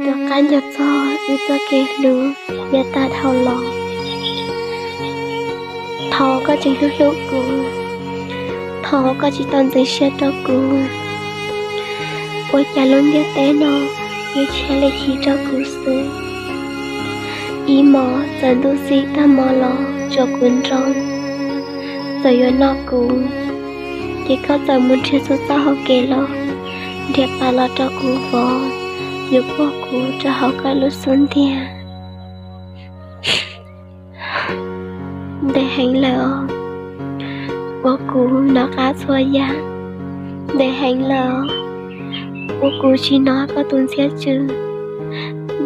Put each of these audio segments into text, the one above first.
Rov qab nco txog wb txoj kev hlub yav tag dhau los. Thov koj tseem hlub hlub kuv, thov koj tsis tau ntxeev siab rau kuv. Ua cas lub ntiaj teb no yuav tshiab li chim rau kuv xwb. Ib hmos txawm ntuj txig tag hmo los tsuas kuv nroo, txawm yuav noj kuv, ces koj txawm mus nrhiav txhua txoj hauv kev los nrhiav pas los rau kuv vov, yuav puag kuv rau hauv koj lub xub ntiag. Ntev heev lawm os, uas kuv nov qab txhua yam. Ntev heev lawm os, uas kuv tsis hnov koj tus ntxhiab tsw.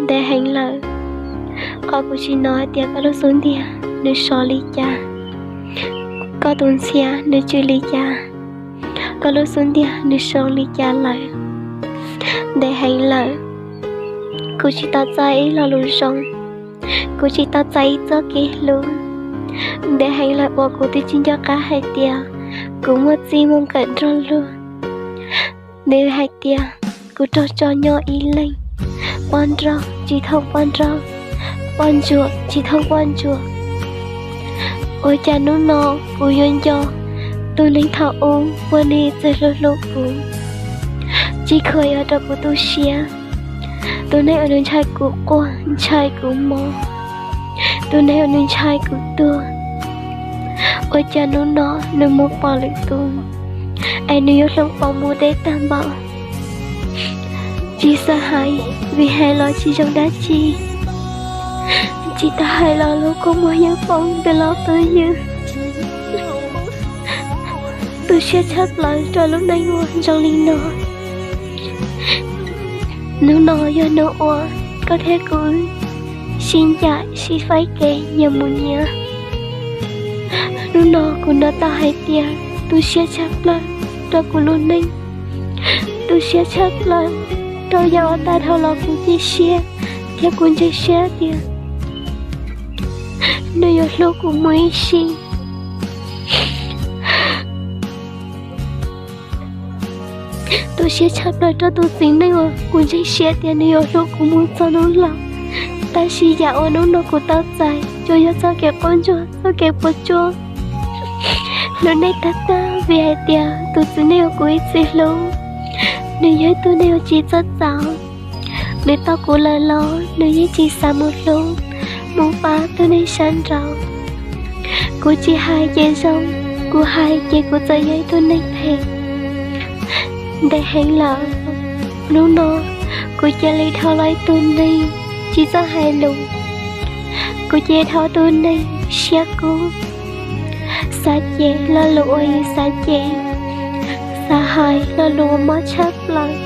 Ntev heev lawm, qhov kuv tsis hnov hais tias koj lub xub ntiag nws so li cas, koj tus ntxhiab nws tsw li cas, koj lub xub ntiag nws so li cas lawm. Ntev heev lawm, kuv tsis tau txais ib lo lus zoo, kuv tsis tau txais ib txoj kev hlub. Ntev heev lawm uas kuv twb tsis nco qab hais tias kuv muaj txij muaj nkawm nrog luag. Nws hais tias kuv raug tso nyob ib leeg, poj nrauj tsis thooj poj nrauj, poj ntsuam tsis thooj poj ntsuam. Ua cas hnub no kuv yuav nco tus neeg thaum ub uas nws txawm hlub hlub kuv, tsis khuam yuav rau kuv tu siab, tus neeg uas nws ntshai kuv quaj ntshai kuv mob, tus neeg uas nws ntshai kuv tuag. Ua cas hnub no nws mus pom lwm tus, es nws yuav hloov pauv mus deb tag npaum. Tsis xav hais, vim hais los tsis zoo dab tsi. Tsis tas hais los lub kua muag yeej poob ntws los pw ywg. Tu siab tshaj plaws rau lub neej uas zoo li no. Hnub no yog hnub uas koj thiab kuv sib ncaim sib faib kev nyias mus nyias. Hnub no kuv hnov tau hais tias tu siab tshaj plaws rau kuv lub neej, tu siab tshaj plaws rau yam uas tag dhau los kuv cia siab thiab kuv ntseeg siab tias nws yuav hlub kuv mus ib sim. Tu siab tshaj plaws rau tus txiv neej uas kuv ntseeg siab tias nws yuav hlub kuv mus txog hnub laus. Tab sis yam uas hnub no kuv tau txais tsuas yog txoj kev qaub ntuj, txoj kev puas tsuaj. Lub neej tag tag vim hais tias tus txiv neej uas kuv ib txwm hlub, nws yog ib tug neeg uas tsis txawj txaus. Nws tau kuv lawm los nws yeej tsis xav mus hlub, mus pab tus neeg sab nraud. Kuv tsis hais ces zoo, kuv hais ces kuv txawm yog ib tug neeg phem. Ntev heev lawm, hnub no kuv cia li dhau los ib tug neeg tsis txawj hais lus. Kuv cia li dhau tus neeg siab kub, xav cem lo lus uas yus xav cem, xav hais lo lus uas mob tshaj plaws.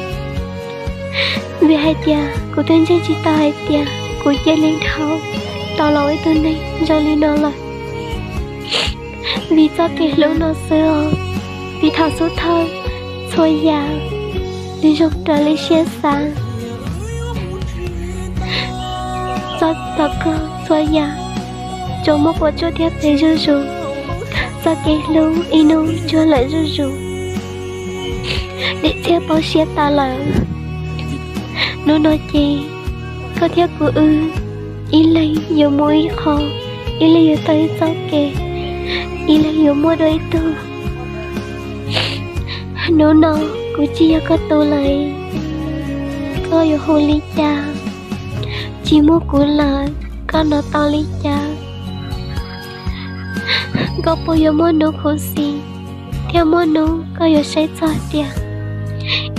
Vim hais tias kuv twb ntseeg tsis tau hais tias kuv cia li dhau tau los ua ib tug neeg zoo li no lawm. Vim txoj kev hlub no xwb os, vim thaum xub thawj txhua yam nws zoo raws li siab xav. Txoj, txoj koj txhua yam tsuas muaj puas tsuaj thiab phem zuj zus. Txoj kev hlub ib hnub tsuag lawm zuj zus, dim txhiab poob siab tas lawm. Hnub no ces koj thiab kuv wb ib leeg yuav mus ib qho, ib leeg yuav tau ib txoj kev, ib leeg yuav muaj dua ib tug. Hnub no kuv tsis yog koj tus lawm, koj yuav hu li cas? Tsis muaj kuv lawm, koj hnov tau li cas? Koj puas yuav muaj hnub khuv xim, thiab muaj hnub koj yuav saib txog tias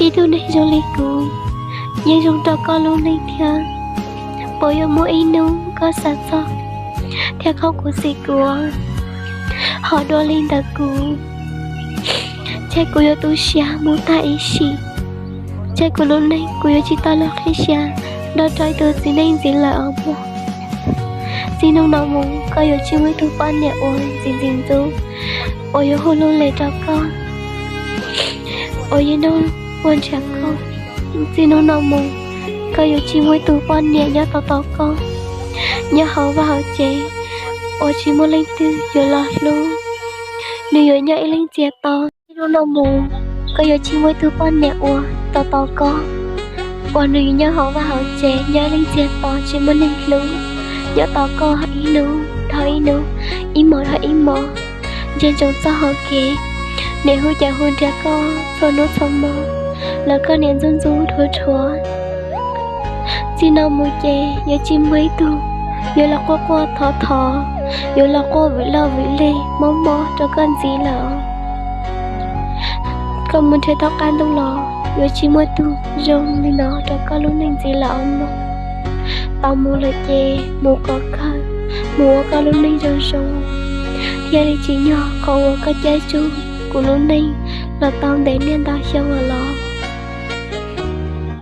ib tug neeg zoo li kuv yeej zoo rau koj lub neej thiab? Puas yuav muaj ib hnub koj xav txog thiab khuv xim kuv, ho dua li ntawd kuv, ntshe kuv yuav tu siab mus tag ib sim. Ntshe kuv lub neej kuv yuav tsis tau los qhib siab nrog rau ib tug txiv neej ntxiv lawm os mog. Txij hnub no mus koj yuav tsis muaj ib tug poj niam uas ntxim ntxim ntxub uas yuav hu lus lej rau koj, uas yeej nrog ua ntshav koj. Txij hnub no mus koj yuav tsis muaj ib tug poj niam nyob tos tos koj nyob hauv vaj hauv tsev uas tsis muaj leej twg yuav los hlub, nws yuav nyob ib leeg txias to. Txij hnub no mus koj yuav tsis muaj ib tug poj niam uas tos tos koj uas nws yuav nyob hauv vaj hauv tsev, nyob ib leeg txiag to tsis muaj neeg hlub, nyob tos koj ib hnub dhau ib hnub, ib hmos dhau ib hmos, ntsia ntsoov txoj hau kev, niam hu cawv hu nrhiav koj txhua hnub txhua hmo, los koj niam ntxub ntxub dhuav dhuav. Txij no mus ces yuav tsis muaj ib tug yuav los quaj quaj thov thov, yuav los quaj vwm loj vwm leg mob mob rau koj ntxiv lawm. Koj mus nrhiav tau qab ntuj los yuav tsis muaj tug zoo li no rau koj lub neej ntxiv lawm os mog. Tau mus lawm ces mus kom kawg, mus ua koj lub neej zoo zoo, thiaj li tsim nyog qhov uas koj caij tsuj kuv lub neej los tau ntev niaj ntau xyoo los.